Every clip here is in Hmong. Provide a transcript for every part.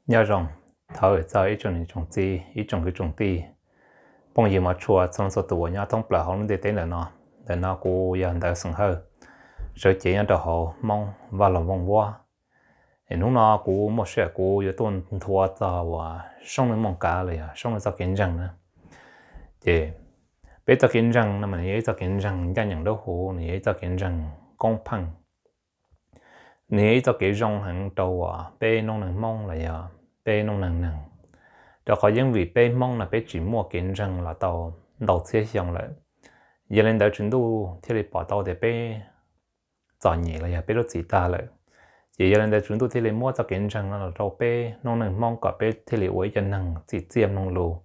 Nyob zoo, thov txog ib tsoom niam tsoom txiv, ib tsoom kwv tsoom tij, phooj ywg mov tshua txhua leej txhua tus uas nyob thoob plaws hauv lub ntiaj teb ntawm no. Ntawm no kuv yog Ntawv Xeem Hawj, sawv cev nyob rau hauv Hmoob Vaj Loog Vooj Vuab. Es hnub no kuv muaj sij hawm kuv yuav tuaj nthuav txog uas Soob Lwj Mooj Kav los yog Soob Lwj txoj kev ntseeg na. Ces peb txoj kev ntseeg no mas nws yog ib txoj kev ntseeg ncaj ncees dawb huv, nws yog ib txoj kev ntseeg koob pheej, nws yog ib txoj kev zoo heev rau uas peb noob neeg Hmoob los yog peb noob neeg neeg. Rau qhov yeej vim peb Hmoob no peb tsis muaj kev ntseeg los tau ntau txhiab xyoo lawm, yog li ntawd Tswv Ntuj thiaj li pom tau tias peb txom nyem los yog peb lub txim tag lawm. Ces yog li ntawd Tswv Ntuj thiaj li muab txoj kev ntseeg no los rau peb noob neeg Hmoob kom peb thiaj li ua ib co neeg txim txiaj mloog lus,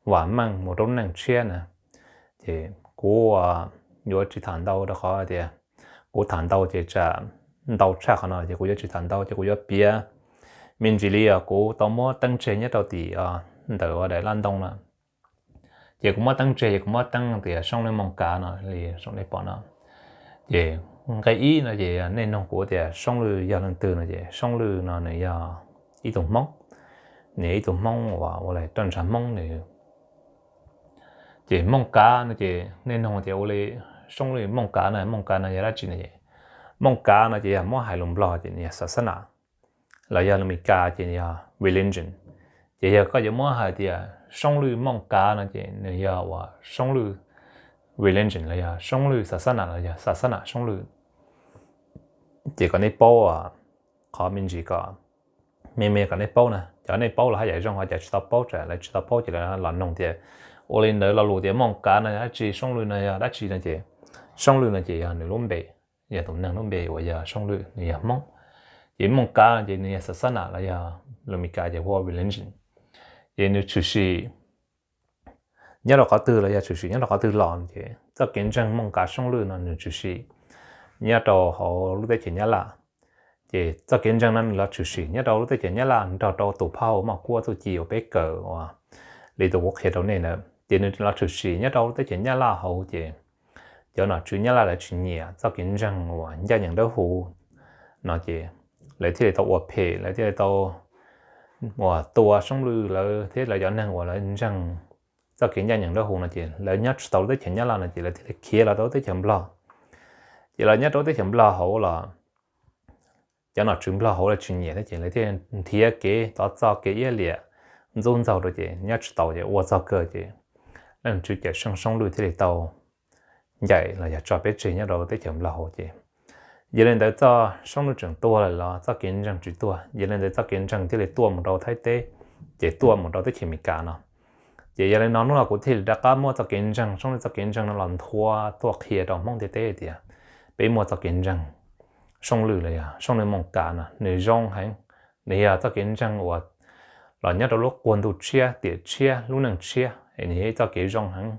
vam meej mus rau lub neej tshiab na. Ces kuv yuav tsis tham ntau rau qhov tias kuv tham ntau ces tsam ntau tshaj qhov no, ces kuv yuav tsis tham ntau, ces kuv yuav piav me ntsis li os kuv tau muab teeb tseg nyob rau tim ntawm uas daim laj ntoo na. Ces kuv muab teeb tseg, ces kuv muab teeb tias Soob Lwj Mooj Kav no li zoo nej pom no. Ces nqe ib no ces nej nug kuv tias Soob Lwj yog leej twg no, ces Soob Lwj no nws yog ib tug Hmoob, nws yog ib tug Hmoob uas ua li roj ntsha Hmoob nws. Ces Mooj Kav no ces nej nug tias ua li Soob Lwj Mooj Kav no, Mooj Kav no yog dab tsi no? Ces Mooj Kav no ces yog muab hais lus Nplog ces nws yog xa xab nam, los yog lus Mis Kas ces yog religion. Ces yog koj yuav muab hais tias Soob Lwj Mooj Kav no ces nws yog uas Soob Lwj religion los yog Soob Lwj xa xab nam los yog xa xab nam Soob Lwj. Ces kom nej paub qhov me ntsis kom me me kom nej paub na. Cov nej paub los haj yam zoo, ho cov tsis tau paub, tsam lawv tsis tau paub ces lawv los nug tias ua li ntawd lo lus tias Mooj Kav no yog dab tsi, Soob Lwj no yog dab tsi no? Ces Soob Lwj no ces yog nws lub npe, yog tus neeg lub npe uas yog Soob Lwj, nws yog Hmoob. Ces Mooj Kav no ces nws yog xa xab nam los yog lus Mis Kas ces hu ua religion. Ces nws tshwm sim nyob rau qhov twg los yog tshwm sim nyob rau qhov twg los ces txoj kev ntseeg Mooj Kav Soob Lwj no nws tshwm sim nyob rau hauv lub teb chaws Nyab Laj. Ces txoj kev ntseeg no nws los tshwm sim nyob rau lub teb chaws Nyab Laj nrog rau tus phauj Moj Kuab txuj ci uas peb kawm uas li tus kuv qhia rau nej ntawd. Ces nws los tshwm sim nyob rau lub teb chaws Nyab Laj hauv ces cov nom tswv Nyab Laj lawv tsis nyiam txoj kev ntseeg uas ncaj ncees dawb huv no ces lawv thiaj li tau ua phem, lawv thiaj li tau uas tua Soob Lwj lawv thiab lawv cov neeg uas lawv ntseeg txoj kev ncaj ncees dawb huv no ces lawv nyob tsis tau lub teb chaws Nyab Laj no ces lawv thiaj li khiav los rau lub teb chaws Nplog. Ces los nyob rau lub teb chaws Nplog hauv los cov nom tswv Nplog hauv lawv tsis nyiam thiab ces lawv thiaj nrhiav kev tov txoj kev iab liam ntxub ntxaug rau ces nyob tsis tau ces ua txog kawg ces leej tswv Cawm Seej Soob Lwj thiaj li tau ncaim los yog tso peb tseg nyob rau teb chaws Nplog hauv ces yog li ntawd txoj Soob Lwj tseem tuag lawm los txoj kev ntseeg tsis tuag, yog li ntawd txoj kev ntseeg thiaj li tuaj mus rau Thaib teb, ces tuaj mus rau teb chaws Amelikas no. Ces yog li no hnub no kuv thiaj li rov qab muab txoj kev ntseeg Soob Lwj txoj kev ntseeg no los nthuav tuaj qhia rau Hmoob ntiaj teb tias peb muaj txoj kev ntseeg Soob Lwj los yog Soob Lwj Mooj Kav no nws zoo heev. Nws yog txoj kev ntseeg uas los nyob rau lub qub ntuj tshiab, tiam tshiab, lub neej tshiab, es nws yog ib txoj kev zoo heev,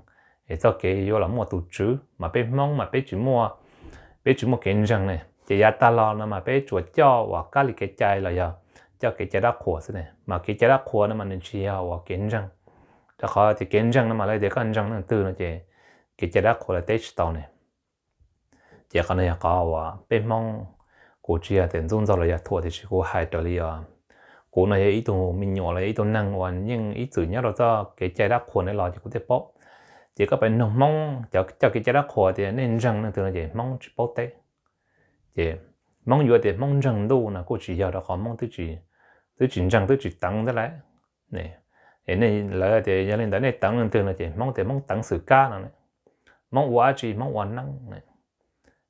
es txoj kev yuav los muaj tus tswv, mas peb Hmoob mas peb tsis muaj, peb tsis muaj kev ntseeg ne. Ces yav tag los no mas peb tsuas coj uas kab li kev cai los yog coj kev cai dab qhuas xwb ne, mas kev cai dab qhuas no mas nws tsis yog uas kev ntseeg. Rau qhov tias kev ntseeg no mas lawv tias koj ntseeg leej twg no ces kev cai dab qhuas lawv teb tsis tau ne. Ces qhov no yog qhov uas peb Hmoob, kuv tsis yog tias ntxub ntxaug los yog thuam, tiam sis kuv hais raws li os, kuv no yog ib tug me nyuam los yog ib tug neeg uas yeej ib txwm nyob rau txoj kev cai dab qhuas no los ces kuv thiaj paub. Ces koj pem nug Hmoob cov coj kev cai dab qhuas tias nej ntseeg leej twg no ces Hmoob tsis paub teb. Ces Hmoob yuav tias Hmoob ntseeg ntuj no kuj tsis yog, rau qhov Hmoob twb tsis ntseeg twb tsis teev thiab lawm. Lawv tias yog li ntawd nej teev leej twg no ces Hmoob tias Hmoob teev xwm kab no. Hmoob ua dab tsi? Hmoob ua neeb.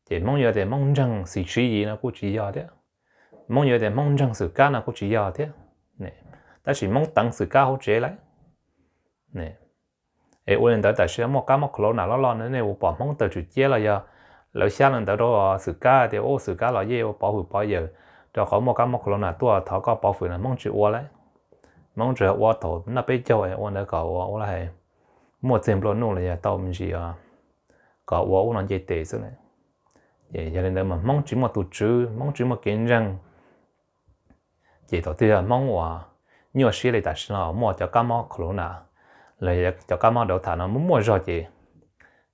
Ces Hmoob yuav tias Hmoob ntseeg xis siv yis no kuj tsis yog thiab. Hmoob yuav tias Hmoob ntseeg xwm kab no kuj tsis yog thiab. Tab sis Hmoob teev xwm kab hauv tsev lawm. Es ua li ntawd tam sim no muaj kab mob corona loj loj no nej ua pom Hmoob tawg tswm ciab los yog lawv xyab li ntawd rau xwm kab tias ua xwm kab los yeej ua pov hwm pov yawm, rau qhov muaj kab mob corona tuaj thov koj pov hwm no Hmoob tsis ua lawm. Hmoob tsuas ua thaum noj peb caug ua ntawd kom ua ua li hais muaj txiag nplua nuj los yog tau me ntsis kom ua ub no nce tes xwb. Ces yog li ntawd mas Hmoob tsis muaj tus tswv, Hmoob tsis muaj kev ntseeg. Ces thaum twg Hmoob uas nyuaj siab li tam sim no muaj cov kab mob corona los cov kab mob dauv tham no muaj muaj zog ces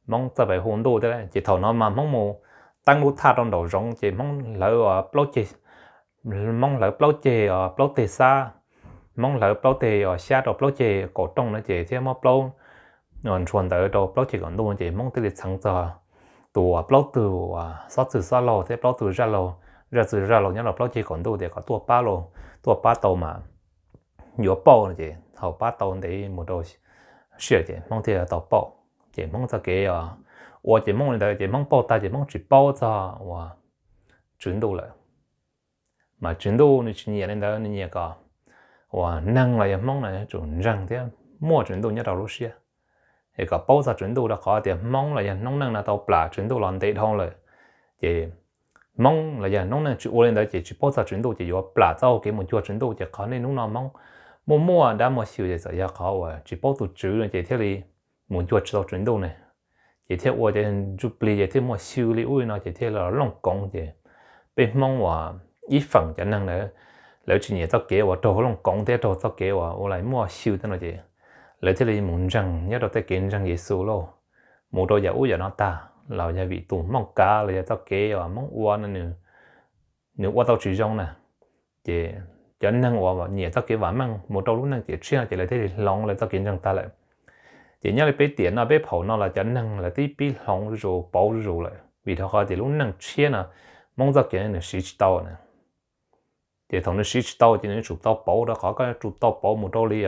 Hmoob txawj pem hu ntuj thiab. Ces thaum no mas Hmoob mus teeb lub thaj rau nraum zoov ces Hmoob hlawv plaub ceg, Hmoob hlawv plaub ceg plaub teg xab, Hmoob hlawv plaub teg xyab rau plaub ceg kaum rooj no ces thiab muab plaub ntshua ntawv rau plaub ceg kaum ntuj no ces Hmoob thiaj li txheev txog tus plaub tug xob txwg xob laug thiab plaub tug zaj laug, zaj txwg zaj laug nyob rau plaub ceg kaum ntuj tias kom tuaj pab, tuaj pab tau mas yuav pauj no ces thaum pab tau ntev mus rau sij hawm ces Hmoob thiaj tau pauj. Ces Hmoob txoj kev ua ces Hmoob li ntawd ces Hmoob pauj tag ces Hmoob tsis paub txog uas Tswv Ntuj lawm. Mas Tswv Ntuj nws tsis nyiam li ntawd, nws nyiam kom uas neeg los yog Hmoob no yuav tsum ntseeg thiab muaj Tswv Ntuj nyob rau lub siab, es kom paub txog Tswv Ntuj rau qhov tias Hmoob los yog noob neej no tau plam Tswv Ntuj los ntev dhau lawm. Ces Hmoob los yog noob neej tsis ua li ntawd ces tsis paub txog Tswv Ntuj ces yuav plam txoj hau kev mus cuag Tswv Ntuj. Ces qhov niaj hnub no Hmoob muaj muaj dab muaj xyw ces txawm yog qhov uas tsis paub tus Tswv no ces thiaj li mus cuag tsis tau Tswv Ntuj ne, ces thiaj ua cov ntsuj plig ces thiaj muaj xyw li ub li no ces thiaj los looj koov. Ces peb Hmoob uas ib feem cov neeg ntawd lawv tsis nyiam txoj kev uas raug looj koov thiab raug txoj kev uas ua li muaj xyw tej no ces lawv thiaj li mus ntseeg nyob rau tej kev ntseeg Yexus lauj. Mus rau yam ub yam no tag los yog vim tus mooj kav los yog txoj kev uas Hmoob ua no nws ua tau tsis zoo na. Ces cov neeg uas nyiam txoj kev vam meej mus rau lub neej tiam tshiab no ces lawv thiaj li hloov lawv txoj kev ntseeg tag lawm. Ces nyob li peb tiam no peb phaum no los cov neeg lawv twb pib hloov zuj zus pauv zuj zus lawm vim rau qhov tias lub neej tshiab no Hmoob txoj kev nws siv tsis tau na. Ces thaum nws siv tsis tau ces nws yuav tsum tau pauv rau qhov koj yuav tsum tau pauv mus rau li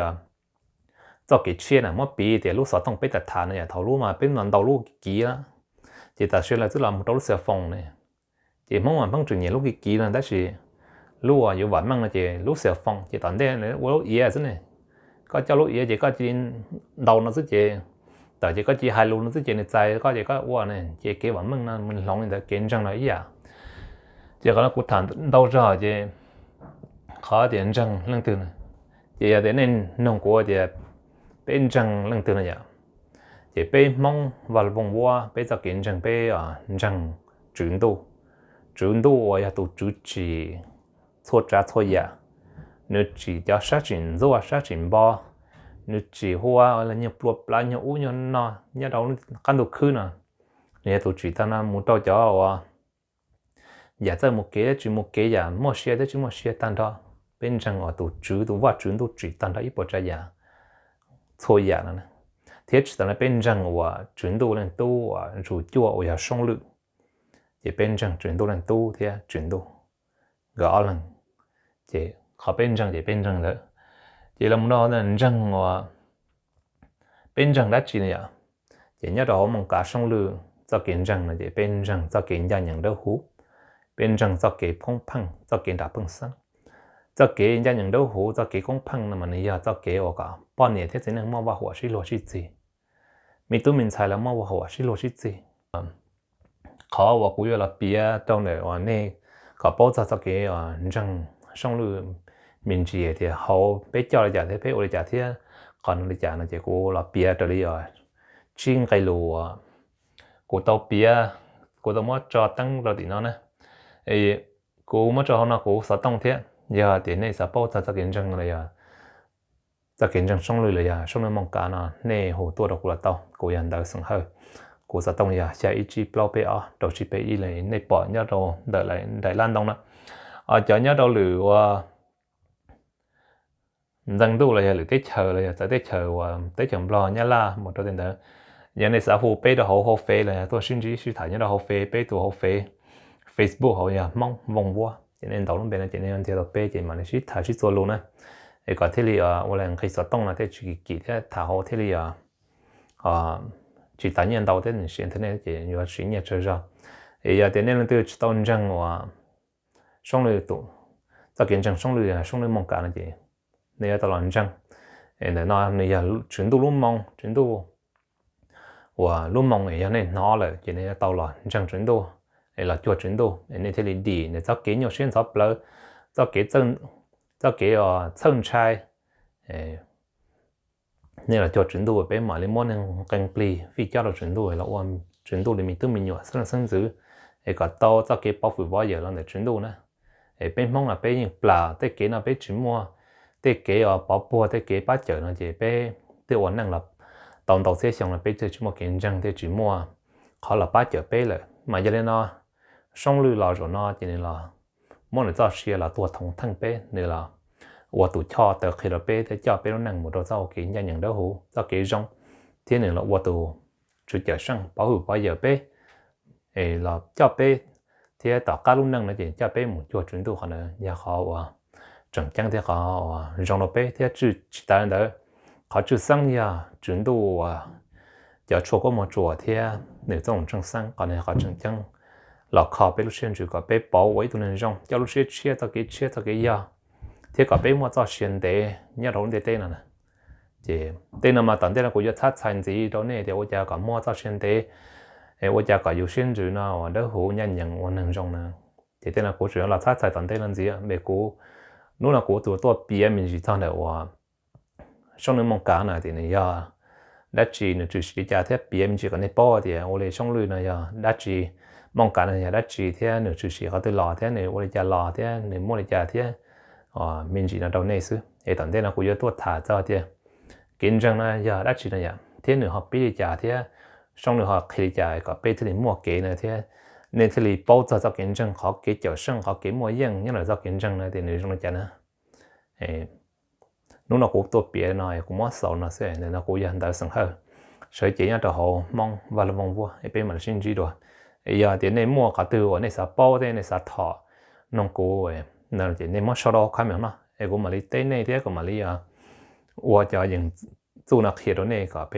txoj kev tshiab na. Muab piv tias lub xov tooj peb tham tham no yom, thaum lub mas peb ntau ntau lub kiv lawm, ces tam sim lawv twb los mus rau lub xia foos ne. Ces Hmoob mas Hmoob tseem nyiam lub kiv kiv no tab sis lub uas yuav vam meej no ces lub xia foos ces tom ntej ua lub iav xwb ne. Koj coj lub iav ces koj cia li ntaus no xwb ces tawm ces koj cia li hais lus no xwb ces nws txais koj ces koj ua ne. Ces kev vam meej no nws hloov li ntawd, kev ntseeg no ib yam. Ces qhov no kuv tham ntau zog ces qhov tias ntseeg leej twg, ces yog tias nej nug kuv tias peb ntseeg leej twg no yom, ces peb Hmoob Vaj Loog Vooj Vuab peb txoj kev ntseeg peb ntseeg Tswv Ntuj. Tswv Ntuj uas yog tus tswv tsim txhua tsav txhua yam, nws tsim cov sab tsim ntxuaj sab tsim npo, nws tsim hu ua nyuag plua plav nyuag ub nyuag no nyob rau qab ntuj khwb no. Nws yog tus tsim tag no mus rau cov uas yam txawj mus kev thiab tsis mus kev, yam muaj sia thiab tsis muaj sia tag nrho. Peb ntseeg uas tus tswv, tus Vaj Tswv Ntuj tsim tag nrho ib puas tsav yam, txhua yam no. Thiab tsis tas li peb ntseeg uas Tswv Ntuj leej tub uas ntsug cuaj uas yog Soob Lwm, ces peb ntseeg Tswv Ntuj leej tub thiab Tswv Ntuj nkawd ob leeg. Ces qhov peb ntseeg ces peb ntseeg ntawd. Ces los mus no ntseeg uas peb ntseeg dab tsi no yom, ces nyob rau hauv Moos Kav Soob Lwm txoj kev ntseeg no ces peb ntseeg txoj kev ncaj ncees dawb huv, peb ntseeg txoj kev koob pheej, txoj kev nram pheej xeeb. Txoj kev ncaj ncees dawb huv, txoj kev koob pheej no mas nws yog txoj kev uas kom poj niam thiab txiv neej muaj vaj huam sib luag sib txig, me tub me ntxhais los muaj vaj huam sib luag sib txig. Qhov uas kuv yuav los piav rau ntawm uas nej kom paub txog txoj kev uas ntseeg Soob Lwm me ntsis tias hauv peb coj li cas thiab peb ua li cas thiab qhov no li cas no ces kuv los piav raws li uas tsib nqe lus uas kuv tau piav, kuv tau muab tso teeb rau tim no na. Kuv muab tso hauv no kuv xov tooj thiab, yog tias nej xav paub txog txoj kev ntseeg los yog txoj kev ntseeg Soob Lwm los yog Soob Lwm Moos Kav no nej hu tuaj rau kuv los tau, kuv yog Ntawv Xeem Hawj. Kuv xov tooj yog xya ib tsib plaub peb ob rau tsib peb ib li nej pom nyob rau ntawm nraim laj ntoo na. Cov nyob rau lwm uas ntxeev ntuj los yog lwm teb chaws los yog txawv teb chaws uas teb chaws Nplog, Nyab Laj mus rau tej ntawd, yog nej xav hu peb rau hauv hauv Fev los yog tuaj sib ntsib sib tham nyob rau hauv Fev, peb tus hauv Fev, Facebook hauv yog Hmoob Vooj Vuab, ces nej ntaus lub npe no ces nej yuav nrhiav tau peb ces mam li sib tham sib txuas lus na. Es kom thiaj li ua li nqi xov tooj no thiaj tsis kim kim thiab tham hauv thiaj li tsis tas nyiaj ntau thiab, nws siv internet ces yuav siv nyiaj tsawg zog. Es yog tias nej leej twg tsis tau ntseeg uas Soob Lwm tus, txoj kev ntseeg Soob Lwm, Soob Lwm Moos Kav no ces nej yuav tau los ntseeg. Es ntawm no nws yog Tswv Ntuj lub moo, Tswv Ntuj uas lub moo es yog nej hnov lawm ces nej yuav tau los ntseeg Tswv Ntuj, es los cuag Tswv Ntuj es nej thiaj li dim nws txoj kev nyuaj siab ntxhov plawv, txoj kev, txoj kev uas txhawj ntshai. Nej los cuag Tswv Ntuj peb mam li muab neeg qee plig fij cob rau Tswv Ntuj los ua Tswv Ntuj li me tub me nyuam xeeb leej xeeb ntxwv, es kom tau txoj kev pov hwm pov yawm los ntawm Tswv Ntuj na. Es peb Hmoob no peb yeej plam tej kev no, peb tsis muaj tej kev uas pov puag tej kev pab cawm no ces peb twb ua neej los tau ntau txhiab xyoo los peb twb tsis muaj kev ntseeg thiab tsis muaj qhov los pab cawm peb lawm. Mas yog li no Soob Lwm los zaum no ces nws los muab nws txoj sia los tuag thoov theej peb, nws los ua tus choj taw qhia rau peb thiab coj peb lub neej mus rau txoj kev ncaj ncees dawb huv, txoj kev zoo, thiab nws los ua tus tswv cawm seej pov hwm pov yawm peb, los coj peb, thiab tom qab lub neej no ces coj peb mus cuag Tswv Ntuj. Qhov ntawd yog qhov uas tseem ceeb thiab qhov uas zoo rau peb thiab. Tsis tas li ntawd, qhov tshwj xeeb yog Tswv Ntuj uas cov tshuaj kub muag tsuas thiab nws txoj moo tseej xeeb, qhov no yog qhov tseem ceeb los kho peb lub siab ntsws kom peb pauv ua ib tug neeg zoo, coj lub siab tshiab txoj kev tshiab txoj kev yog, thiab kom peb muaj txoj sia ntev nyob rau lub ntiaj teb no na. Ces tej no mas tom ntej no kuv yuav txhab txhais ntxiv rau nej tias ua cas kom muaj txoj sia ntev, ua cas kom yus siab ntsws no uas dawb huv ncaj ncees ua neeg zoo na. Ces tej no kuv tseem yuav los txhab txhais tom ntej no ntxiv, vim kuv, hnub no kuv tus tuaj piav me ntsis txog ntawm uas Sooj Nws Mooj Kav na tias nws yog dab tsi, nws tshwm sim li cas thiab piav me ntsis kom nej paub tias ua li Sooj Lwj no yog dab tsi, Mooj Kav no yog dab tsi thiab nws tshwm sim qhov twg los thiab nws ua li cas los thiab nws muaj li cas thiab me ntsis no rau nej xwb. Es tom ntej no kuv yuav tuaj tham txog tias kev ntseeg no yog dab tsi no yom, thiab nws ho pib li cas thiab Sooj Lwj ho qhia li cas kom peb thiaj li muaj kev no thiab nej thiaj li paub txog txoj kev ntseeg, qhov kev cawm seej, qhov kev muaj yeej nyob ntawm txoj kev ntseeg no tias nws zoo li cas na. Hnub no kuv tuaj piav no kuv muab xaus no xwb, ntawm no kuv yog Ntawv Xeem Hawj. Sawv cev nyob rau hauv Hmoob Vaj Lug Voog Vuab es peb mam li sib ntsib dua. Yog tias nej muaj qhov twg uas nej xav paub thiab nej xav tham noog kuv no ces nej muab sau rau comment no es kuv mam li teb nej thiab kuv mam li ua cov yeem txuj no qhia rau nej kom